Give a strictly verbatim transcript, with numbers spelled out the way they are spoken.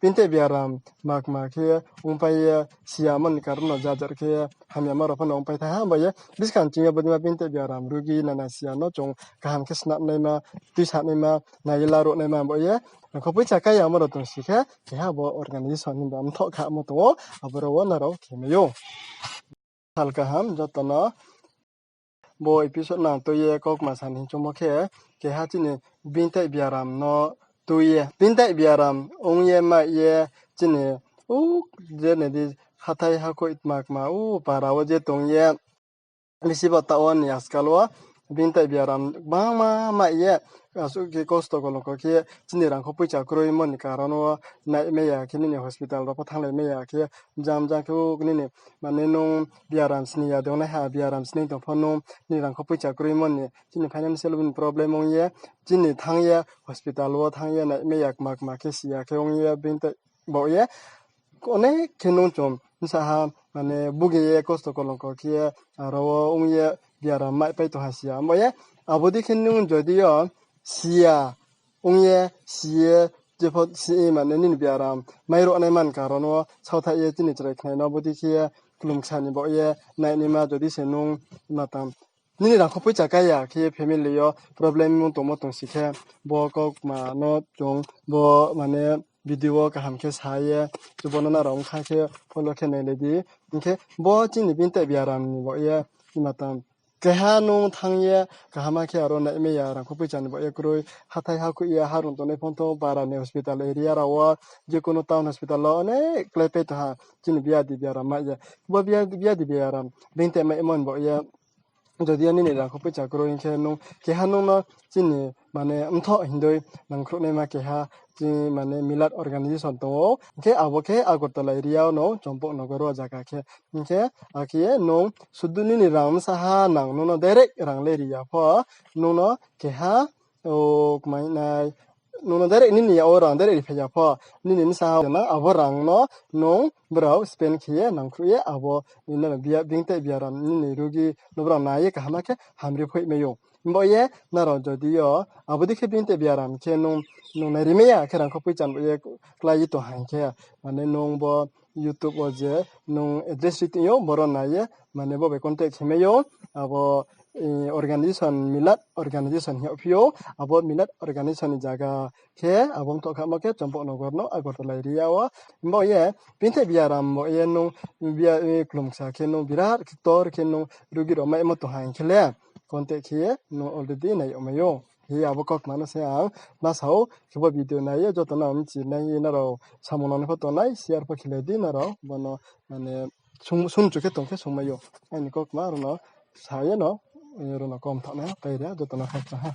binteh biaram kma kma khe ongpai ye, siyamo ni karon no jajar khe hamyama rao pho no ongpai thanng ha, bo ye buskang ching yo bodei ma binteh biaram rugi nana siya no chung kaham khe snam naima, tuisa naima, nai ye laruh naima bo ye, rangkho poicha kai ya amo rao tong si khe, keha bo organization ni ba mthoh khamo tong ou, abo rao wo nrao khe mai ou. Sal kaham joto no. Bo episode nang tui ye kaukma sa ni choungmo khe, keha chini binteh biaram no tui ye, binteh biaram ong ye mai ye chini, u, je nai di, hathái hakoih kma kma, u, para wo je tong ye, bisi bo taoh wo ni askal wo binteh biaram gbangma mai ye, asuh khe kosto kolongko khe chini rangkho poicha kroimo ni karon wo nai mai ya khe nini hospital rao pho thannglai mai ya khe, jang jang khe u nini, mane nung biaram sning ya de ongnaiha, biaram sning tong pho nung nini rangkho poicha kroimo ni chini financial bini problem ong ye, chini thanng ye hospital wo thanng ye nai mai ya kma kma khe si ya khe ong ye binteh baoh ye, onek khe nung chung bsa ha, mane bugi ye kosto kolongko khe ye, aro wo ong ye biaram maipai tong ha si ya. Bo ye, abo dei khe nung jodi yo si ya, ong ye, si ye, jepho si, mane nini biaram mairuh nai man karon wo saothaih ye chini chrai khnai no bodei khe ye klumksa ni baoh ye nai naima jodi se nung matang nini rangkho poicha kai ya khe family yo problem tongmo tong si khe, bo kaukma no chung bo mane video wo kaham khe sa ye, chubo no nrao ongkha khe follow khe nailai di. Hing khe bo chini binteh biaram ni baoh ye, matang keha nung thanng ye, kaham khe aro nai mai ya, rangkho poicha ni baoh ye kroi, hathái hakoih ye, harung tongnai phone tong, para ni hospital area rao wo, je kuno town hospital wo onek kláipai tong ha, chini biadi biaram mai ye. Bo biadi biaram binteh maimo ni baoh ye, jodi yo nini rangkho poicha kroi hing khe nung keha nung no chini mane mthoh hindoi nangkhruh naima keha, chini mane Milad organization tong ou. Hing khe abo khe Agartala area wo no, Champaknagar wo zaga khe. Hing khe akhe ye nung sudu nini rang bsa ha nang, nung no direct rang le ri ya pho, nung no keha, o, kmai nai, nung no direct nini ya wo rang direct riphai ya pho, nini bsa ha nang abo rang no nung brao spend khe ye nangkhruh ye abo nini bia-, binteh biaram nini rugi no brao nai ye kaham khe hamri phoih mai ou. Bo ye nrao jodi yo abo dei khe binteh biaram khe nung, nung nai ri mai ya khe rangkho poicha ni baoh ye klái ye tong ha hing khe, mane nung bo YouTube wo je nung address ri tong ou, boro nai ye, mane bo bai contact khe mai ou, abo, e, organization, Milad organization hing yag phi ou, abo Milad organization ni zaga khe, abo mthoh khamo khe Champaknagar no Agartala area wo. Bo ye, binteh biaram bo ye nung, bia, e, klumksa khe nung birat ktor khe nung rugi rao maimo tong ha hing khe le, contact khe ye nung already nai yag mai ou. Hi abo kaukma no se ang ma sa ou, khe bo video nai ye joto no mchi nai ye nrao samung nang ni pho tongnai, share pho khe lai di nrao, bo no, mane, sung-, sungchu khe tong khe sung mai ou. Aini kaukma rao no sa ye no, e, rao no kom thanng nai, pai ri ya, joto no khakchang ha.